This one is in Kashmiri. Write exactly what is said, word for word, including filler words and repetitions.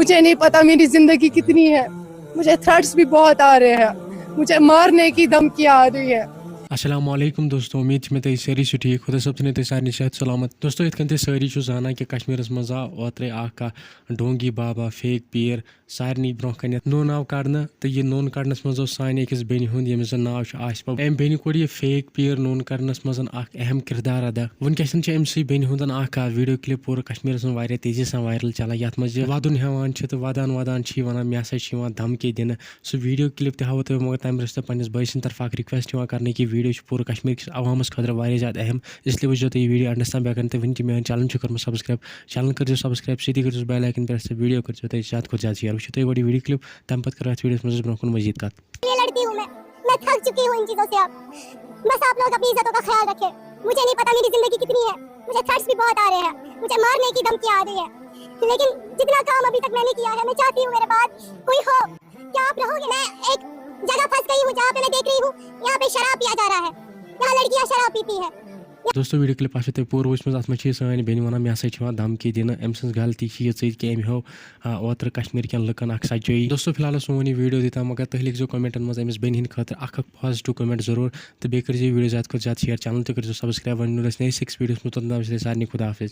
مجھے نہیں پتا میری जिंदगी कितनी है, मुझे थ्रेट्स भी बहुत आ रहे हैं, मुझे मारने की धमकी आ रही है. السلام علیکم دوستو، امید چھِ مےٚ تُہۍ سٲری چھِو ٹھیٖک۔ خۄدا صٲب تھٲینو تُہۍ سارنٕے صحت سلامت۔ دوستو، یِتھ کٔنۍ تُہۍ سٲری چھِو زانان کہِ کشمیٖرس منٛز آو اوترے اکھ ڈونگی بابا، فیک پیٖر، سارنٕے برونٛہہ کنٮ۪تھ نوٚن آو کڑنہٕ، تہٕ یہِ نوٚن کڑنس منٛز اوس سانہِ أکِس بیٚنہِ ہُنٛد، ییٚمِس زن ناو چھُ آصفہ۔ أمۍ بیٚنہِ کوٚر یہِ فیک پیٖر نوٚن کرنس منٛز اکھ اہم کردار ادا۔ وٕنکیٚس چھِ أمۍ سٕے بیٚنہِ ہُنٛد اکھ ویٖڈیو کلپ پوٗرٕ کشمیٖرس منٛز واریاہ تیزی سان وایرل چلان، یتھ منٛز یہِ ودُن ہٮ۪وان چھِ تہٕ ودان ودان چھِ یہِ ونان، مےٚ ہسا چھِ یِوان دھمکی دِنہٕ۔ سُہ ویٖڈیو کلپ تہِ ہاوو تۄہہِ، مگر تمہِ برٛونٛہہ چھِ تۄہہِ پننِس بٲے سٕنٛدِ طرفہٕ اکھ ریکویسٹ یِوان کرنہٕ کہِ یہِ ویٖڈیو چھُ پوٗرٕ کشمیٖر کِس عوامس خٲطرٕ واریاہ زیادٕ اہم، اس لیے وٕچھزیو تُہۍ یہِ ویٖڈیو اینڈس تام بیٚیہِ اگر نہٕ تُہۍ وٕنہِ تہِ میون چینل چھُ کوٚرمُت سبسکرایب، چینل کٔرزیو سبسکرایب، سۭتی کٔرزیو بیل آیکن پرٛیس تہٕ ویٖڈیو کٔرزیو تُہۍ زیادٕ کھۄتہٕ زیادٕ شیئر۔ وٕچھِو تُہۍ گۄڈٕ یہِ ویٖڈیو کلپ، تمہِ پتہٕ کرو اتھ ویٖڈیوس منٛز أسۍ برٛونٛہہ کُن مزید کتھ۔ ये लड़की हूँ मैं, मैं थक चुकी हूँ इन चीज़ों से। अब बस आप लोग अपनी इज्जतों का ख्याल रखें। मुझे नहीं पता मेरी ज़िंदगी कितनी है, मुझे थ्रेट्स भी बहुत आ रहे हैं, मुझे मारने की धमकी आ रही है, लेकिन जितना काम अभी तक मैंने किया है, मैं चाहती हूँ मेरे बाद कोई हो। क्या आप रहोगे? मैं एक जगह फंस गई हूँ जहाँ पे मैं देख रही हूँ यहाँ पे शराब पिया जा रहा है, यहाँ लड़कियाँ शराब पीती है। دوستو، ویٖڈیو کلپ آسیو تۄہہِ پوٗرٕ وٕچھمٕژ، اتھ منٛز چھِ یہِ سٲنۍ بیٚنہِ ونان، مےٚ ہسا چھِ یِوان دھمکی دِنہٕ، أمۍ سٕنٛز غلطی چھِ ییٖژٕے کہِ أمۍ ہیوٚو آ، اوترٕ کشمیٖر کٮ۪ن لُکن اکھ سچٲیی۔ دوستو، فی الحال ٲس سون یہِ ویٖڈیو یوٚتام، مگر تُہۍ لیکھزیو کمنٹن منٛز أمِس بیٚنہِ ہٕنٛدِ خٲطرٕ اکھ اکھ پازٹیو کمنٹ ضروٗر، تہٕ بیٚیہِ کٔرزیو یہِ ویٖڈیو زیادٕ کھۄتہٕ زیادٕ شیئر، چینل تہِ کٔرزیو سبسکرایب۔ وۄنۍ مِلو أسۍ نٔیِس أکِس ویٖڈیوس منٛز، توٚتام دپہٕ بہٕ تۄہہِ سارنٕے خدا حافظ۔